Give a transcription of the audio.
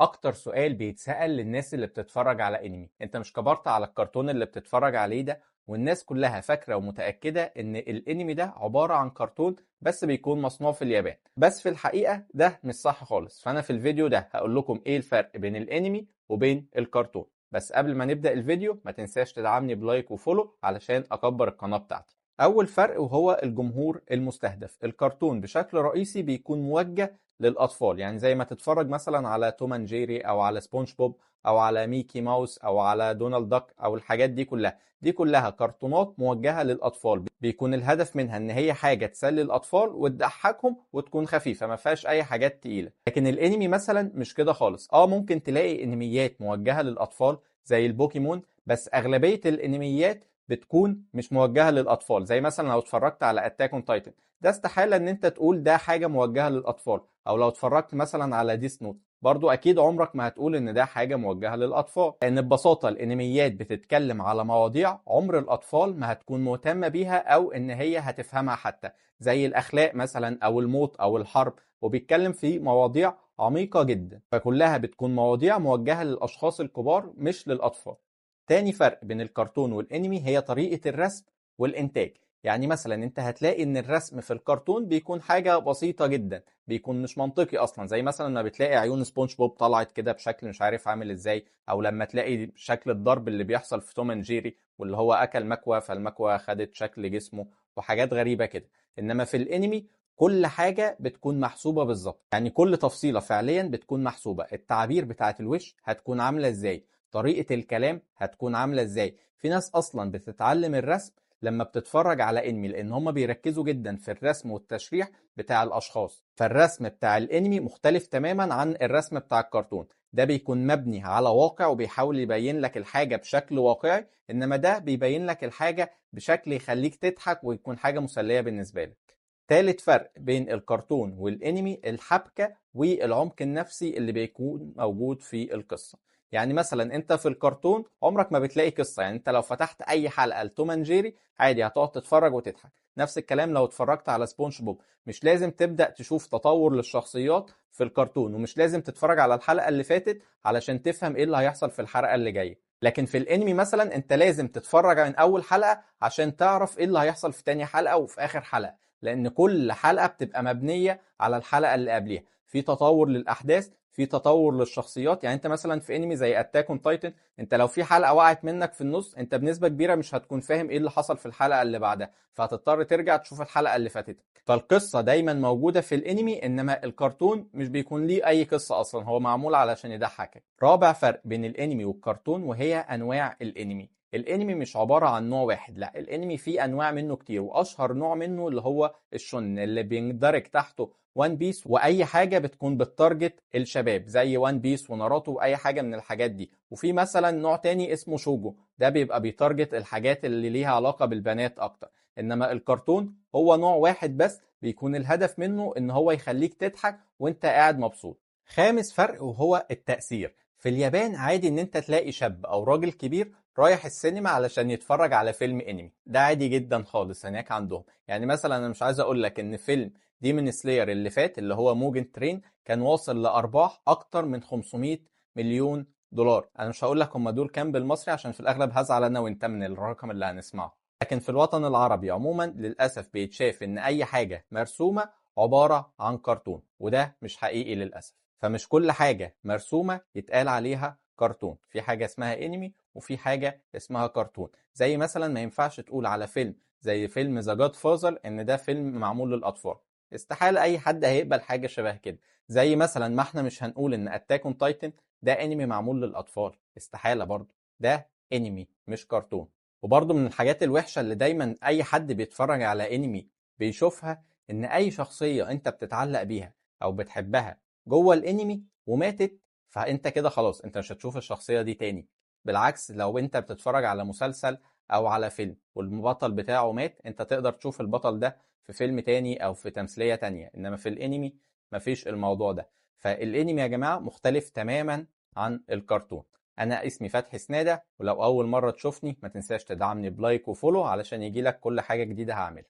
اكتر سؤال بيتسأل للناس اللي بتتفرج على انمي: انت مش كبرت على الكرتون اللي بتتفرج عليه ده؟ والناس كلها فاكرة ومتأكدة ان الانمي ده عبارة عن كرتون بس بيكون مصنوع في اليابان، بس في الحقيقة ده مش صح خالص. فانا في الفيديو ده هقول لكم ايه الفرق بين الانمي وبين الكرتون. بس قبل ما نبدأ الفيديو ما تنساش تدعمني ب like و follow علشان اكبر القناة بتاعتي. اول فرق وهو الجمهور المستهدف. الكرتون بشكل رئيسي بيكون موجه للاطفال، يعني زي ما تتفرج مثلا على توم اند جيري او على سبونج بوب او على ميكي ماوس او على دونالد داك او الحاجات دي كلها، دي كلها كرتونات موجهة للاطفال، بيكون الهدف منها ان هي حاجة تسلي الاطفال وتضحكهم وتكون خفيفة ما فيهاش اي حاجات تقيلة. لكن الانمي مثلا مش كده خالص. ممكن تلاقي انميات موجهة للاطفال زي البوكيمون، بس اغلبية الانميات بتكون مش موجهة للاطفال. زي مثلا لو اتفرجت على Attack on Titan، ده استحالة ان انت تقول ده حاجة موجهة للاطفال. او لو اتفرجت مثلا على Death Note، برضو اكيد عمرك ما هتقول ان ده حاجة موجهة للاطفال، لان ببساطة الانميات بتتكلم على مواضيع عمر الاطفال ما هتكون مهتمة بيها او ان هي هتفهمها حتى، زي الاخلاق مثلا او الموت او الحرب، وبيتكلم في مواضيع عميقة جدا، فكلها بتكون مواضيع موجهة للاشخاص الكبار مش للاطفال. تاني فرق بين الكرتون والانمي هي طريقة الرسم والإنتاج. يعني مثلا انت هتلاقي ان الرسم في الكرتون بيكون حاجة بسيطة جدا، بيكون مش منطقي اصلا، زي مثلا ما بتلاقي عيون سبونج بوب طلعت كده بشكل مش عارف عامل ازاي، او لما تلاقي شكل الضرب اللي بيحصل في توم اند جيري واللي هو اكل مكوى فالمكوى خدت شكل جسمه وحاجات غريبة كده. انما في الانمي كل حاجة بتكون محسوبة بالظبط، يعني كل تفصيلة فعليا بتكون محسوبة. التعابير بتاعت الوش هتكون عاملة ازاي، طريقة الكلام هتكون عاملة ازاي. في ناس اصلا بتتعلم الرسم لما بتتفرج على انمي، لان هم بيركزوا جدا في الرسم والتشريح بتاع الاشخاص. فالرسم بتاع الانمي مختلف تماما عن الرسم بتاع الكرتون، ده بيكون مبني على واقع وبيحاول يبين لك الحاجة بشكل واقعي، انما ده بيبين لك الحاجة بشكل يخليك تضحك ويكون حاجة مسلية بالنسبة لك. تالت فرق بين الكرتون والانمي الحبكة والعمق النفسي اللي بيكون موجود في القصة. يعني مثلا انت في الكرتون عمرك ما بتلاقي قصة، يعني انت لو فتحت اي حلقة لتوم اند جيري عادي هتقعد تتفرج وتضحك. نفس الكلام لو اتفرجت على سبونج بوب، مش لازم تبدأ تشوف تطور للشخصيات في الكرتون، ومش لازم تتفرج على الحلقة اللي فاتت علشان تفهم ايه اللي هيحصل في الحلقة اللي جاية. لكن في الانمي مثلا انت لازم تتفرج من اول حلقة عشان تعرف ايه اللي هيحصل في تاني حلقة وفي اخر حلقة، لان كل حلقة بتبقى مبنية على الحلقة اللي قبليها، في تطور للاحداث، في تطور للشخصيات. يعني انت مثلا في انمي زي Attack on Titan، انت لو في حلقة وقعت منك في النص انت بنسبة كبيرة مش هتكون فاهم ايه اللي حصل في الحلقة اللي بعدها، فهتضطر ترجع تشوف الحلقة اللي فاتتك. فالقصة دايما موجودة في الانمي، انما الكرتون مش بيكون ليه اي قصة اصلا، هو معمول علشان يضحكك. رابع فرق بين الانمي والكرتون وهي انواع الانمي. الانمي مش عبارة عن نوع واحد، لا، الانمي فيه انواع منه كتير، واشهر نوع منه اللي هو الشونن اللي بيندرج تحته One Piece واي حاجة بتكون بت target الشباب زي One Piece وناروتو واي حاجة من الحاجات دي. وفي مثلا نوع تاني اسمه شوجو، ده بيبقى بي target الحاجات اللي ليها علاقة بالبنات اكتر. انما الكرتون هو نوع واحد بس، بيكون الهدف منه ان هو يخليك تضحك وانت قاعد مبسوط. خامس فرق وهو التأثير. في اليابان عادي ان انت تلاقي شاب او راجل كبير رايح السينما علشان يتفرج على فيلم انمي، ده عادي جدا خالص هناك عندهم. يعني مثلا انا مش عايز اقول لك ان فيلم Demon Slayer اللي فات اللي هو Mugen Train كان واصل لارباح اكتر من 500 مليون دولار. انا مش هقول لك هم دول كام بالمصري عشان في الاغلب هزعل انا وانت من الرقم اللي هنسمعه. لكن في الوطن العربي عموما للاسف بيتشاف ان اي حاجة مرسومه عبارة عن كرتون، وده مش حقيقي للاسف. فمش كل حاجة مرسومه يتقال عليها كرتون، في حاجة اسمها انمي وفي حاجة اسمها كرتون. زي مثلا ما ينفعش تقول على فيلم زي فيلم The Godfather ان ده فيلم معمول للاطفال، استحالة اي حد هيقبل حاجة شبه كده. زي مثلا ما احنا مش هنقول ان Attack on Titan ده انمي معمول للاطفال، استحالة برضو، ده انمي مش كرتون. وبرضو من الحاجات الوحشة اللي دايما اي حد بيتفرج على انمي بيشوفها، ان اي شخصية انت بتتعلق بيها او بتحبها جوه الانمي وماتت، فانت كده خلاص انت مش هتشوف الشخصية دي تاني. بالعكس لو انت بتتفرج على مسلسل او على فيلم والبطل بتاعه مات، انت تقدر تشوف البطل ده في فيلم تاني او في تمثيلية تانية، انما في الانمي مفيش الموضوع ده. فالانمي يا جماعة مختلف تماما عن الكرتون. انا اسمي فتحي سنادة، ولو اول مرة تشوفني ما تنساش تدعمني ب like و follow علشان يجيلك كل حاجة جديدة هعملها.